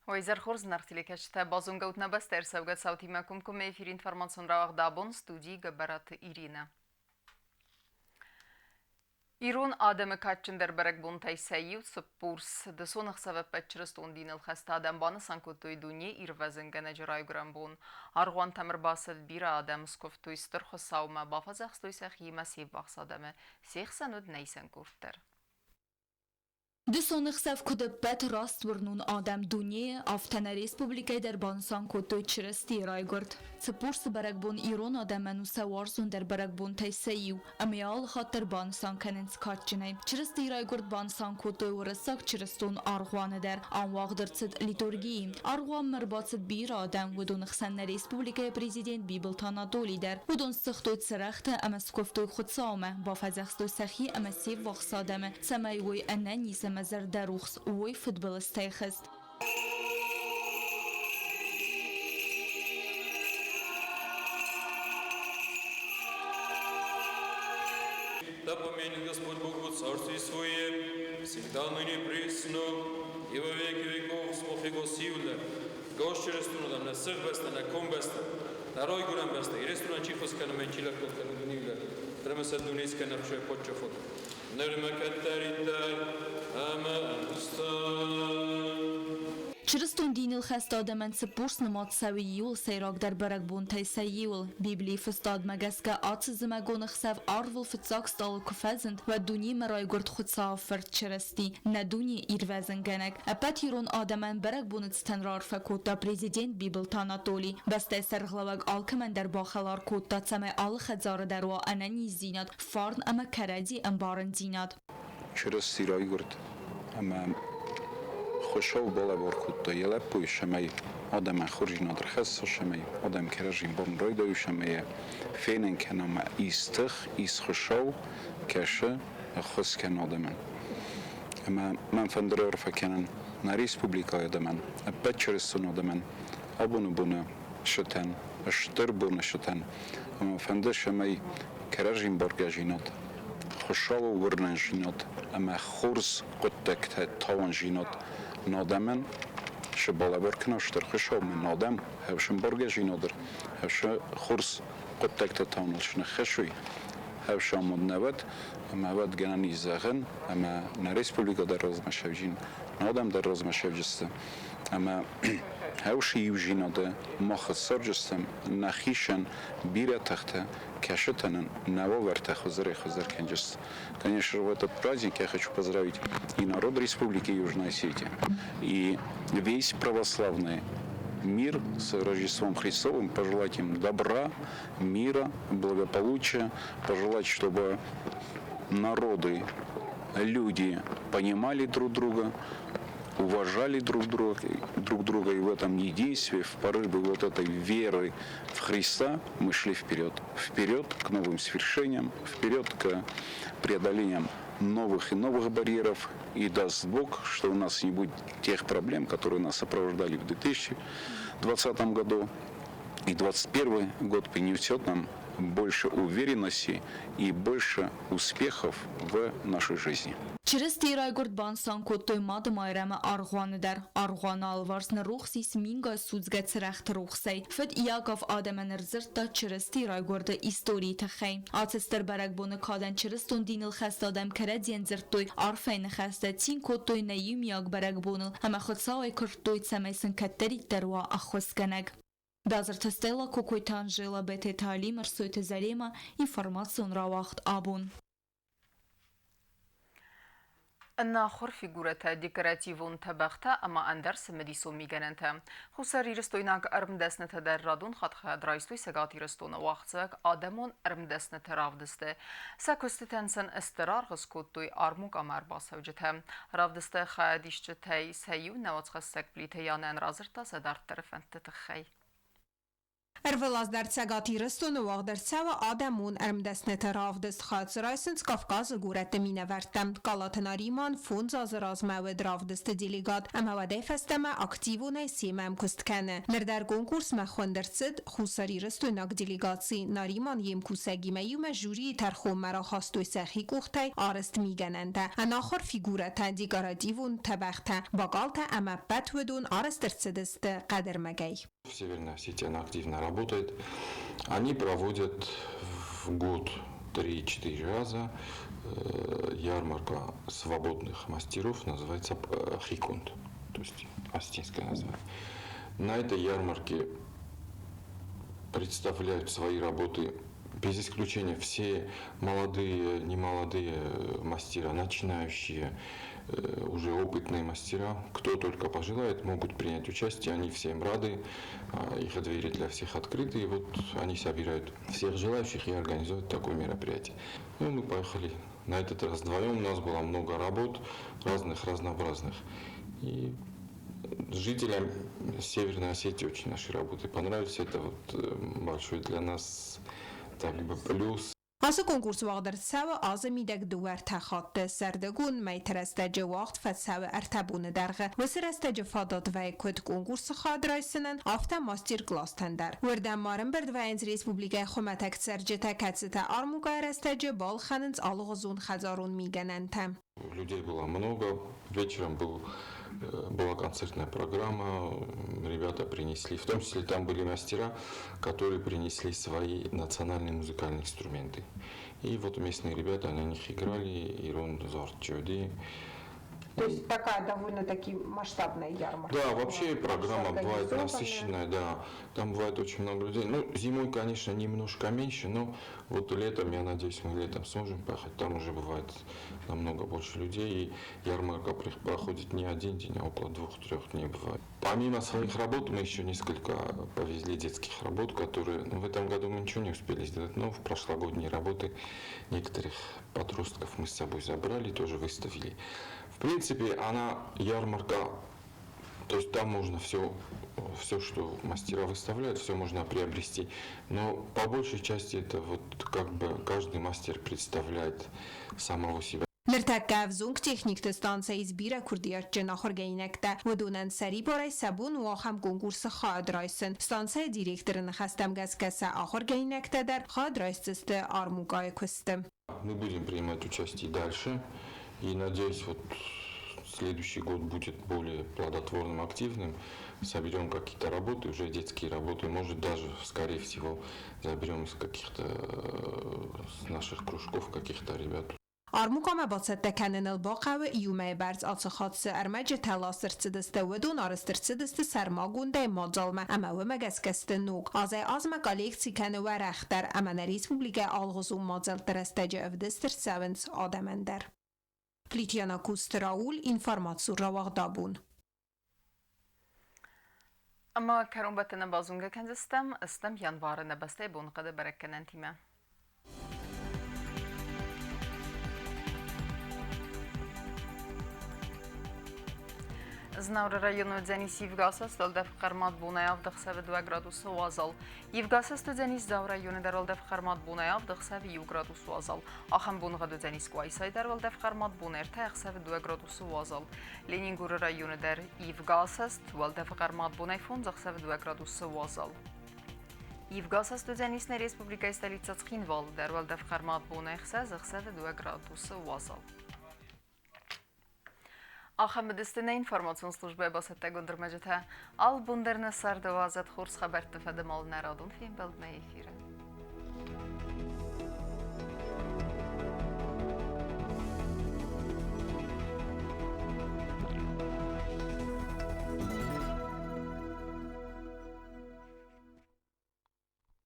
Уӕ изӕр хорз, зынаргъ телекӕсджытӕ! Базонгӕ ут нӕ бӕстӕ ӕрцӕугӕ цаутимӕ комкоммӕ эфиры информацион рауагъд абон студийы Гӕбӕраты Иринӕ. Ирон адӕмы кадджындӕр бӕрӕгбонтӕй сӕ иу Цыппурс. Дысон ӕхсӕв ӕппӕт чырыстон диныл хӕст адӕм банысан кодтой дуне ирвӕзынгӕнӕджы райгуырӕн бон. Аргъуантӕм ӕрбацыд бирӕ адӕм, скуывтой Стыр Хуыцаумӕ, бафӕдзӕхстой сӕхимӕ се ввахс адӕмы. Се хсӕн уыд нӕ исӕн къорд дӕр. Дысон ӕхсӕв куыд ӕппӕт растуырнон адӕм дунейы, афтӕ нӕ республикӕйы дӕр банысан кодтой Чырыстийы райгуырд. Цыппурсы бӕрӕгбон ирон адӕмӕн у сӕ уарзондӕр бӕрӕгбонтӕй сӕ иу, ӕмӕ йӕ алы хатт дӕр банысан кӕнынц кадджынӕй. Чырыстийы райгуырд банысан кодтой Уырыссаг чырыстон аргъуаны дӕр. Ам уагъд ӕрцыд литургийы. Аргъуанмӕ ӕрбацыд бирӕ адӕм, уыдоны хсӕн нӕ республикӕйы президент Бибылты Анатоли дӕр. Уыдон ссыгътой цырӕгътӕ ӕмӕ скуывтой Хуыцаумӕ, бафӕдзӕхстой сӕхи ӕмӕ се ввахс адӕмы, цӕмӕй уой ӕнӕниз ӕмӕ зӕрдӕрухс уой фыдбылызтӕй хызт. Да помянет Господь Бог во Царстве Своем, всегда ныне присно, и во веки веков смох Его силне. Гос чырыстон нӕ сыхбӕстӕ, нӕ комбӕстӕ, нӕ райгуырӕн бӕстӕ, Ирыстонӕн чи хос кӕны, мӕн чи лӕггад кӕны дунейы Ӕрмӕст дунескӕнӕг Паддзахад. Нырмӕ кӕддӕриддӕр ӕмӕ ӕнустӕм. Чырыстон диныл хӕст адӕмӕн Цыппурс нымад цӕуы иуыл сӕйрагдӕр бӕрӕгбонтӕй сӕ иуыл. Библийы Фыстадмӕ гӕсгӕ ацы зымӕгон ӕхсӕв арвыл фыццаг стъалы куы фӕзынд, уӕд дунемӕ райгуырд Хуыцауы Фырт Чырысти, нӕ дуне ирвӕзынгӕнӕг. Ӕппӕт ирон адӕмӕн бӕрӕгбоны цытӕн раарфӕ кодта президент Бибылты Анатоли. Бӕстӕйы сӕргълӕууӕг алкӕмӕн дӕр бахӕлар кодта, цӕмӕй алы хӕдзары дӕр уа ӕнӕниздзинад, фарн ӕмӕ кӕрӕдзи ӕмбарындзинад. Чырысти райгуырд ӕмӕ Хуыцау балӕвар кодта йӕ лӕппуйы, цӕмӕй адӕмӕн хорздзинад ӕрхӕсса, цӕмӕй адӕм кӕрӕдзи барын райдайой, цӕмӕй йӕ фенын кӕна ӕмӕ ис тых, ис Хуыцау, кӕсы, ӕххуыс кӕны адӕмӕн. Ӕмӕ мӕн фӕнды раарфӕ кӕнын нӕ республикӕйы адӕмӕн, ӕппӕт чырыстон адӕмӕн абоны боны сытӕн, стыр боны сытӕн. Ӕмӕ фӕнды, цӕмӕй кӕрӕдзи ӕмбаргӕдзинад, Хуыцауы уырнындзинад ӕмӕ хорз хъуыддӕгтӕ тауындзинад нӕ адӕмӕн цы балӕвар кӕна Стыр Хуыцаумӕ, нӕ адӕм хӕфсӕмбаргӕдзинад дӕр, хӕфсы хорз хъуыддӕгтӕ тауыныл цы ныххӕссой, хӕфсы амонд нӕ уӕд, ӕмӕ уӕд гӕнӕн ис зӕгъӕн, ӕмӕ нӕ республикӕ дӕр размӕ сӕвджин, нӕ адӕм дӕр размӕ сӕвджысты. Ӕмӕ хӕфсы иудзинады мах цӕрджыстӕм нӕхицӕн бирӕ тыхтӕ кӕсытӕ нын нӕ уавӕртӕ хуыздӕрӕй-хуыздӕр кӕнджысты. Конечно, в этот праздник я хочу поздравить и народ Республики Южная Осетия, и весь православный мир с Рождеством Христовым, пожелать им добра, мира, благополучия, пожелать, чтобы народы, люди понимали друг друга, уважали друг друга, и в этом единстве, в порыве вот этой веры в Христа мы шли вперед. Вперед к новым свершениям, вперед к преодолениям новых и новых барьеров. И даст Бог, что у нас не будет тех проблем, которые нас сопровождали в 2020 году. И 2021 год принесет нам больше уверенности и больше успехов в нашей жизни. Чырыстийы райгуырд банысан кодтой Мады Майрӕмы аргъуаны дӕр. Аргъуаны алыварс ныррухс ис мингай судзгӕ цырӕгъты рухсӕй. Фыд Иаков адӕмӕн ӕрдзырдта Чырыстийы райгуырды историйы тыххӕй. Ацы стыр бӕрӕгбоны кадӕн чырыстон диныл хӕст адӕм кӕрӕдзийӕн дзырдтой арфӕйы ныхӕстӕ, цин кодтой нӕ иумиаг бӕрӕгбоныл ӕмӕ Хуыцауӕй куырдтой, цӕмӕй сын кӕддӕриддӕр уа ӕххуысгӕнӕг. Базырты Стелла, Кокойты Анжела, Бететы Алим, Ӕрсойты Зарема, информацион рауагъд абон. Ӕнахуыр фигурӕтӕ, декоративон тӕбӕгътӕ ӕмӕ ӕндӕр цымыдисон мигӕнӕнтӕ. Хуссарирыстойнаг ӕрмдӕснытӕ дӕр радон хатт хайад райстой Цӕгат Ирыстоны уагъдцӕуӕг адӕмон ӕрмдӕсныты равдысты. Сӕ куыстытӕн сын стыр аргъ скодтой армукъамӕ ӕрбацӕуджытӕ. Равдысты хайадисджытӕй сӕ иу нӕуӕдзхӕссӕг Плиты Янӕн радзырдта сӕ дарддӕры фӕндты тыххӕй. Ӕрвылаз дӕр Цӕгат Ирыстоны уагъд ӕрцӕуы адӕмон ӕрмдӕсныты равдыст. Хӕцы райсынц Кавказы горӕтты минӕвӕрттӕ. Калаты Нариман 5 азы размӕ уыд равдысты делегат ӕмӕ уӕдӕй фӕстӕмӕ активонӕй семӕ ӕмкуыст кӕны. Ныр дӕр конкурсмӕ хуынд ӕрцыд хуссарирыстойнаг делегаци. Нариман йе мкусӕгимӕ иумӕ жюрийы тӕрхонмӕ рахастой сӕхи къухтӕй арӕзт мигӕнӕнтӕ, ӕнахуыр фигурӕтӕ, декоративон тӕбӕгътӕ, бокалтӕ ӕмӕ ӕппӕт уыдон арӕзт ӕрцыдысты хъӕдӕрмӕгӕй. В Северной Осетии она активно работает. Они проводят в год 3-4 раза ярмарка свободных мастеров, называется Хиконд, то есть осетинское название. На этой ярмарке представляют свои работы без исключения все молодые, немолодые мастера, начинающие, уже опытные мастера, кто только пожелает, могут принять участие, они всем рады, их двери для всех открыты, и вот они собирают всех желающих и организуют такое мероприятие. Ну, мы поехали на этот раз вдвоем, у нас было много работ, разных, разнообразных. И жителям Северной Осетии очень наши работы понравились, это вот большой для нас так бы плюс. Ацы конкурс уагъд ӕрцӕуы азы мидӕг 2-3 хатты. Сӕрдыгон мӕйты рӕстӕджы уагъд фӕцӕуы 3 боны дӕргъы. Уыцы рӕстӕджы фадат вӕййы куыд конкурсы хайад райсынӕн, афтӕ мастер-класстӕн дӕр. Уырдӕм ма ӕрӕмбырд вӕййынц республикӕйы хуымӕтӕг цӕрджытӕ, кӕцытӕ армукъайы рӕстӕджы балхӕнынц алыгъуызон хӕдзарон мигӕнӕнтӕ. Людей было много. Вечером была концертная программа. Ребята принесли, в том числе там были мастера, которые принесли свои национальные музыкальные инструменты. И вот местные ребята на них играли, Ирон Зарчоди. То есть такая довольно-таки масштабная ярмарка. Да, вообще программа бывает насыщенная, да. Там бывает очень много людей. Ну, зимой, конечно, немножко меньше, но вот летом, я надеюсь, мы летом сможем поехать. Там уже бывает намного больше людей. И ярмарка проходит не один день, а около 2-3 дней бывает. Помимо своих работ мы еще несколько повезли детских работ, которые, ну, в этом году мы ничего не успели сделать, но в прошлогодние работы некоторых подростков мы с собой забрали, тоже выставили. В принципе, она ярмарка, то есть там можно все, что мастера выставляют, все можно приобрести. Но по большей части это вот как бы каждый мастер представляет самого себя. Ныртӕккӕ ӕвзонг техникты станцӕйы ис бирӕ курдиатджын ахуыргӕнинӕгтӕ. Уыдонӕн сӕрибарӕй сӕ бон у ахӕм конкурсы хайад райсын. Станцӕйы директоры ныхӕстӕм гӕсгӕ сӕ ахуыргӕнинӕгтӕ дӕр хайад райсдзысты армукъайы куысты. Мы будем принимать участие дальше и, надеюсь, вот следующий год будет более плодотворным, активным. Соберем какие-то работы, уже детские работы, может даже, скорее всего, заберем из каких-то с наших кружков каких-то ребят. Армукъамӕ бацӕттӕ кӕныныл бахъӕуы иу мӕйы бӕрц. Ацы хатт цы ӕрмӕджытӕ ласт ӕрцыдысты, уыдон арӕзт ӕрцыдысты сӕрмагондӕй мадзалмӕ ӕмӕ уымӕ гӕсгӕ сты ног. Азӕй-азмӕ коллекци кӕны уӕрӕхдӕр ӕмӕ нӕ республикӕйы алыгъуызон мадзӕлтты рӕстӕджы ӕвдыст ӕрцӕуынц адӕмӕн дӕр. Плитьяна Кусты Рауль, информацион рауагъдабон. Ӕмӕ кӕронбӕттӕны базонгӕ кӕндзыстӕм стӕм январы нӕ бӕстӕйы боныхъӕды бӕрӕггӕнӕнтимӕ. Знауыры районы уыдзӕнис ивгӕ уӕлдӕф хъӕрмад бонӕй 7 ӕхсӕвы 2 градусы уазал. Ивгӕ уыдзӕнис Дзауы районы дӕр уӕлдӕф хъӕрмад бонӕй 7 ӕхсӕвы 1 градус уазал. Ахӕм боныгъӕд уыдзӕнис Къуайсайы дӕр уӕлдӕф хъӕрмад бон 3 ӕхсӕвы 2 градусы уазал. Ленингоры районы дӕр ивгӕ уӕлдӕфы хъӕрмад бонӕй 5 ӕхсӕвы 2 градусы уазал. Ивгӕ уыдзӕнис нӕ республикӕйы столицӕ Цхинвалы дӕр уӕлдӕф хъӕрмад бонӕй 6 ӕхсӕвы 2 градусы уазал. Ахӕм уыдысты нӕ информацион службӕйы бацӕттӕгонд ӕрмӕджытӕ. Алы бон дӕр нӕ царды уадзӕд хорз хабӕртты фӕдыл нӕ радон фембӕлдмӕ эфиры.